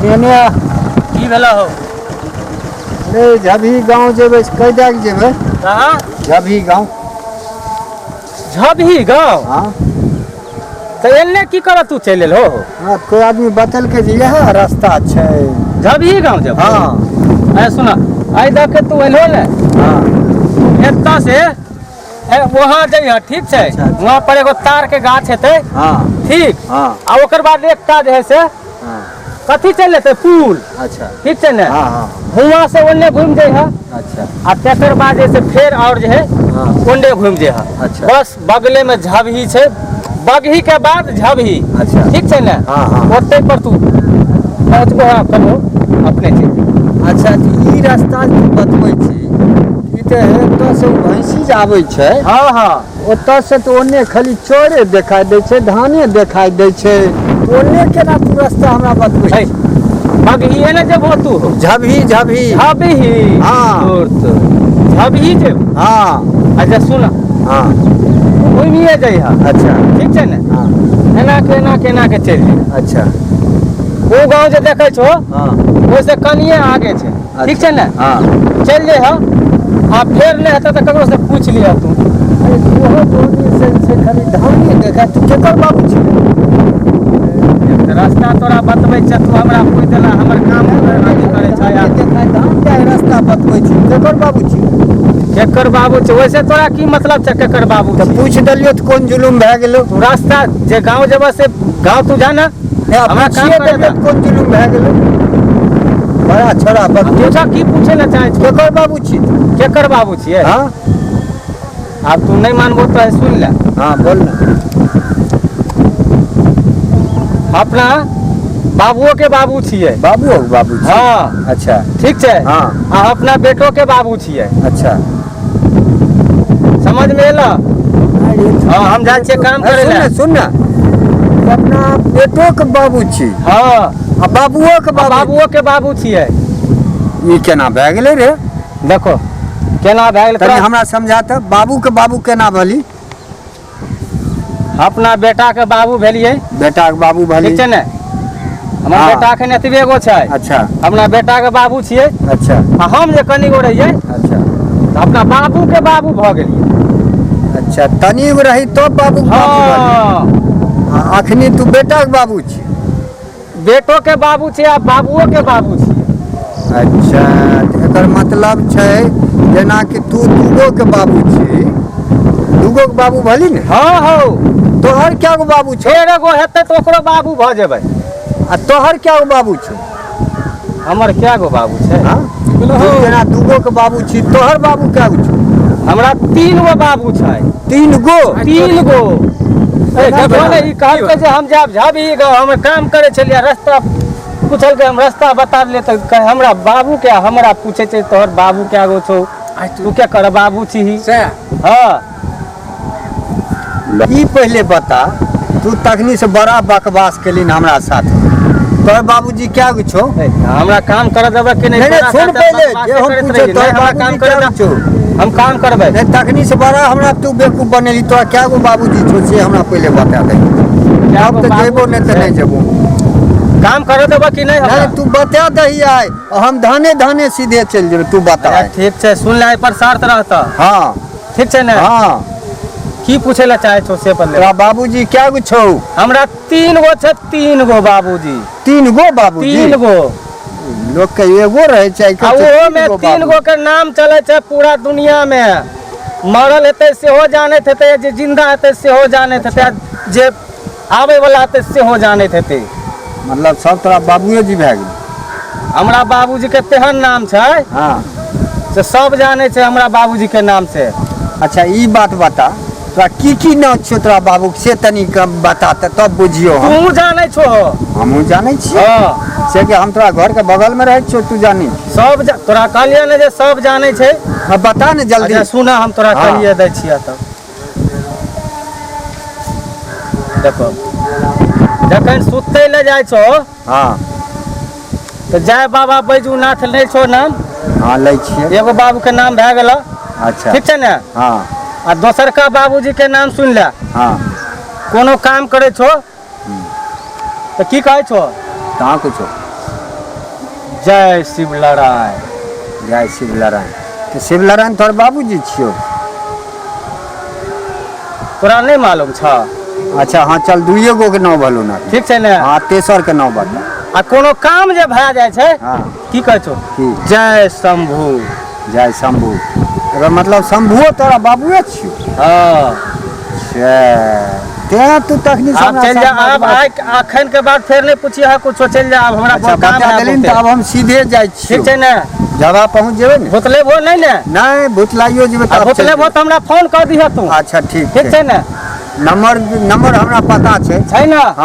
एने की भेला हो? अरे झबही गाँव जेबै से कहि दए के जेबै। कहाँ? झबही गाँव। झबही गाँव? हाँ। तऽ एने की करत तू चलि एलहो? हमरा कोई आदमी बतेलकै जे इएह रास्ता छै। झबही गाँव जेबहो? हाँ। अरे सुन, एहि दऽ के तू एलहो ने? हाँ। एतऽ से वहाँ जइह, ठीक छै? अच्छा, अच्छा। वहाँ पर एगो तार के गाछ हेतै। हाँ। ठीक? हाँ। आ ओकर बाद एकटा जे है से हाँ। कथी चलि जेतै? पुल। अच्छा। ठीक छै ने? हाँ, हाँ। हुआँ से ओन्ने घुमि जइह। अच्छा। आ तकर बाद जे से फेर और जे है हाँ। ओन्ने घुमि जइह। अच्छा। बस बगले में झबही छै, बगही के बाद झबही। अच्छा। ठीक छै ने? हाँ, हाँ। ओतै पर तू पहुँचबो है कनो अपने चलि जेबही। अच्छा, तऽ ई रास्ता जे तू बतबै छी ई तऽ एतऽ से भैंसी जे आबै छै। हाँ, हाँ। ओतऽ से तऽ ओन्ने खाली चोरे देखाइ दै छै, धाने देखाइ दै छै, ओन्ने केना तू रास्ता हमरा बतबै है, छी? बगहिए ने जेबहो तू? झबही, झबही। झबही? हाँ। तोर तो झबही जेबहो। हाँ। अच्छा सुन। हाँ। घुमिए जइह। अच्छा। ठीक छै ने? हाँ। एना के एना के एना के चलि जइह। अच्छा। ओ गाँव जे देखै छहो, हाँ। ओहिसँ कनिए आगे छै। अच्छा। ठीक छै ने? हाँ। चलि जइह आ फेर नहि हेतौ तऽ ककरो से पूछि लिह तू। अरे तोहो बोली से छै खाली धाने देखा, तू केकर बाबू छी? रास्ता तोरा बतबै छै, तू हमरा पूछि देला, हमर काम अथी करै छै। धाने देखा, धान के रास्ता बतबै छी, केकर बाबू छी? केकर बाबू छै? वैसे तोरा की मतलब छै केकर बाबू तऽ छी? पूछि देलियौ तऽ कोन जुलुम भए गेलौ? तू रास्ता जे गाँव जेबह से गाँव तू जा ने। नहि, हमरा काम पूछिए करे देलियौ दे। तऽ कोन जुलुम भए गेलौ? बड़ा छोड़ा बक। पूछा की पूछे ला चाहे छौ? केकर बाबू छी? केकर बाबू छियै? हाँ। आब तू नहि मानबो तऽ सुन ले। हाँ, बोल ने। अपना बाबुओ के बाबू छियै। बाबुओ के बाबू छियै? हाँ। अच्छा। ठीक छै? हाँ। आ अपना बेटो के बाबू छियै। अच्छा। समझ में एलो? हाँ, हम जाइ छियै काम करे सुन ला। ने, सुन ने, अपना बेटो के बाबू छी। हाँ। आ बाबुओ के बाबू। बाबुओ के बाबू छियै। ई केना भए गेलै रे? देखो केना भए गेलै तनी तोरा? हमरा समझा तऽ, बाबू के बाबू केना भेली? अपना बेटा के बाबू भेलियै। बेटा के बाबू भेली। ठीक छै ने? हमर हाँ। बेटा एखन एतबे गो छै। अच्छा। अपना बेटा के बाबू छियै। अच्छा। आ हम जे कनी गो रहियै। अच्छा। तऽ अपना बाबू के बाबू भऽ गेलियै। अच्छा, तनी गो रही तब बाबू के बाबू भेली। हाँ। आ अखनी तू बेटा के बाबू छी। बेटो के बाबू छै आ बाबुओ के बाबू छियै। अच्छा, तऽ एकर मतलब छै जेनाकि तू दूगो के बाबू छी, दूगो के बाबू भेली ने? हाँ, हौ। तोहर क्या गो बाबू छौ? फेर एगो हेतै तऽ ओकरो बाबू भऽ जेबै। आ तोहर क्या गो बाबू छौ? हमर क्या गो बाबू छै? हाँ? तू जेना दूगो के बाबू छी, तोहर बाबू क्या गो छौ? हमरा 3 गो बाबू छै। 3 गो? 3 गो। ए, केना देखो ने, भेलै? ई कहलकै जे हम जायब झबही गाँव, हम काम करै छलियै, रास्ता पूछलकै, हम रास्ता बता देलियै तऽ कहै हमरा बाबू के, हमरा पूछै छै तोहर बाबू क्या गो छौ, तू के कर बाबू छीही? सएह। हाँ। ई पहिले बता, तू तखनी से बड़ा बकवास केलही हमरा साथ। तोहर बाबूजी क्या गो छौ? ए, हमरा काम करऽ देबै कि नहि? नहीं, नहीं, तोरा सुन साथे पहिले, बकवास जे हम करैत पूछे, रहियै। तोहर नहि, हमरा बाबूजी काम क्या करऽ गो दे। छौ? हम काम करबै। नहीं, तखनी से बड़ा हमरा तू बेवकूफ बनेली, तोरा क्या गो बाबूजी छौ से हमरा पहिले बता दे। क्या अब गो तऽ जेबो बाबूजी नहि तऽ छै? नहि जेबो। काम करऽ देबऽ कि नहि हमरा? नहीं, तू बता दही आइ, हम धाने धाने सीधे चलि जेबै, तू बता। अच्छा, ठीक छै, सुन ले, एहि पर शर्त रहतऽ। हाँ। ठीक छै ने? हाँ। की पूछे ला चाहे छौ से बतले। तोरा बाबूजी क्या गो छौ? हमरा 3 गो छै, 3 गो बाबूजी। 3 गो बाबूजी? 3 गो। लोक के एगो रहै छै, आ ओहो में 3 गो के नाम चलै छै पूरा दुनिया में। मरल हेतै सेहो जानैत हेतै, जे जिंदा हेतै सेहो जानैत हेतै, जे आबै वाला हेतै सेहो जानैत हेतै। मतलब सब तोरा बाबुए जी भए गेल। हमरा बाबूजी के तेहन नाम छै, हाँ। से सब जानै छै हमरा बाबूजी के नाम से। अच्छा, ई बात बता, तोरा की की नाम छौ तोरा बाबू के से तनी कम बता तऽ तब बुझियौ हम। तू जानै छो? हमहूँ जानै छियै। हाँ। से कि हम तोरा घर के बगल में रहै छियौ, तू जानी? सब तोरा कहलियै ने जे सब जानै छै। हाँ, बता ने जल्दी। अच्छा सुन, हम तोरा हाँ। कहिए दै छियै तब। देखो, जखन सुतै लए जाइ छौ, हाँ। तऽ जय बाबा बैजूनाथ लै छौ नाम? हाँ, लै छियै। एगो बाबू के नाम भए गेलौ। अच्छा। ठीक छै ने? हाँ। आ दोसरका बाबूजी के नाम सुन ले। हाँ। कोनो काम करै छौ तऽ की कहै छौ? कहाँ कुछो। जय शिव लड़ाई। जय शिव नारायण। तऽ शिव नारायण तोहर बाबूजी छियौ? तोरा नहि मालूम छ? अच्छा हाँ, चल दुइए गो के नाम भेलौ ना। ठीक छै ने? हाँ, तेसर के नाम बता। आ कोनो काम जे भए जाइ छै, हाँ, की कहै छौ? की? जय शंभू। जय शंभू, एकर मतलब शंभुओ तोरा बाबुए छियौ? हाँ। से तें तू तखनी से आब हमरा चलि जा साथ आब। बात- आइ अखन के बाद फेर नहि पूछिए कुछो, चलि जा आब, हमरा अच्छा, बहुत काम बता है देलही ने, बहुते। तऽ आब हम सीधे जाइ छियौ। ठीक छै ने? जगह पहुँच जेबै ने? भुतलेबो नहि ने? नहि, भुतलाइयो जेबै आ तऽ आब चलि भुतलेबो तऽ हमरा फोन कऽ दिहऽ तू। जेबै। अच्छा, ठीक ठीक छै ने? नंबर हमरा पता छै। छै ने?